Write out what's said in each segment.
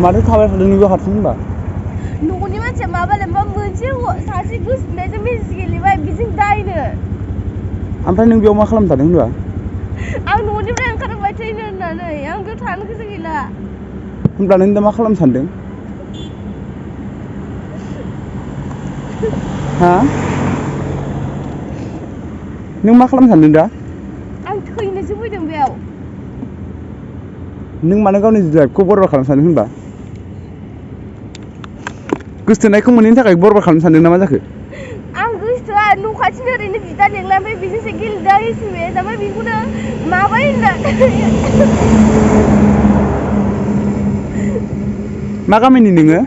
माथो थाबाय थादों नोंबो हारसिं होनबा न'नि मानसिया माबालाय मा मोनसे सासे गोसोनायजों मेसेज गेलेबाय बिजों दायनो ओमफ्राय नों बेयाव मा खालामनो थादों होनबा आं न'निफ्राय ओंखारबाय थैनो होननानै आं बेयाव थानो गोसो गैला होनब्ला नों दा मा खालामनो सानदों हा नों मा खालामनो सानदों दा आं थैनोसो फैदों बेयाव नों मानो गावनि लाइफखौ बरबाद खालामनो सानदों होनबा गोसोथोनायखौ मोनैनि थाखाय बरबाद खालामनो सानदों ना मा जाखो आं गोसोआ न' खाथिनो ओरैनो बिदा लेंला ओमफ्राय बेजोंसो गेलेदों एसएमएस ओमफ्राय बेखौनो माबाय होननानै मा गामिनि नोङो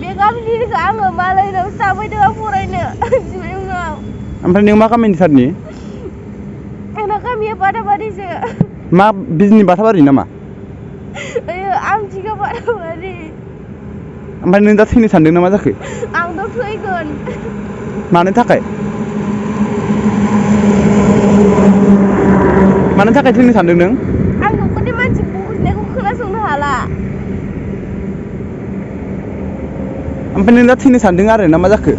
बे गामिनिखौ आङो मालायनावसो थाफैदों आं फरायनो बिमायंनाव ओमफ्राय नों मा गामिनि थारनि आंना गामिया बादाबारिसो मा बिजनि बाथाबारि नामा ओयो आमथिखा बादाबारि ओमफ्राय नों दा थैनो सानदों ना मा जाखो आंथ' थैगोन मानो थाखाय थैनो सानदों नों आं न'खरनि मानसि बुंनायखौ खोनासंनो हाला ओमफ्राय नों दा थैनो सानदों आरो ना मा जाखो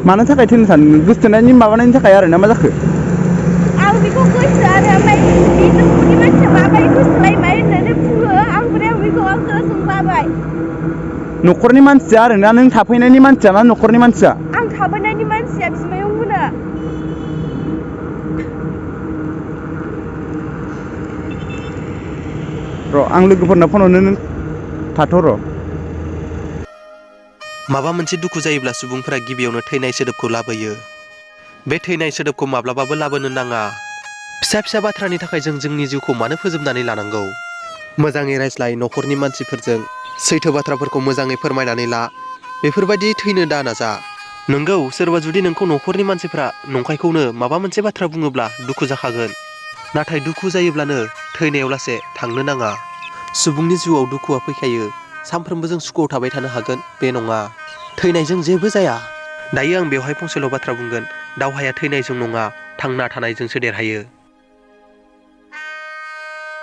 मानो थाखाय थैनो सानदों गोसोथोनायनि माबानायनि थाखाय आरो ना मा जाखो आं बेखौ गोसो आरो ओमफ्राय बेखौ न'नि मानसिया माबाय गोसोलायबाय होननानै बुङो आं बेखौ आं खोनासंनो बाबाय न'खरनि मानसिया आरो ना नों थाफैनायनि मानसिया ना न'खरनि मानसिया आं थाफैनायनि मानसिया बिमायं मोना र' आं लोगोफोरनो फन हरनो नों थाथ' र' माबा मोनसे दुखु जायोब्ला सुबुंफोरा गिबियावनो थैनाय सोदोबखौ लाबोयो बे थैनाय सोदोबखौ माब्लाबाबो लाबोनो नाङा फिसा फिसा बाथ्रानि थाखाय जों जोंनि जिउखौ मानो फोजोबनानै लानांगौ मोजाङै रायज्लाय न'खरनि मानसिफोरजों सैथो बाथ्राफोरखौ मोजाङै फोरमायनानै ला बेफोरबायदि थैनो दानाजा नोंगौ सोरबा जुदि नोंखौ न'खरनि मानसिफ्रा नंखायखौनो माबा मोनसे बाथ्रा बुङोब्ला दुखु जाखागोन नाथाय दुखु जायोब्लानो थैनायाव लासे थांनो नाङा सुबुंनि जिउआव दुखुआ फैखायो सानफ्रोमबो जों सुखुआव थाबाय थानो हागोन बे नङा थैनायजों जेबो जाया दायो आं बेवहाय फंसेल' बाथ्रा बुंगोन दावहाया थैनायजों नङा थांना थानायजोंसो देरहायो।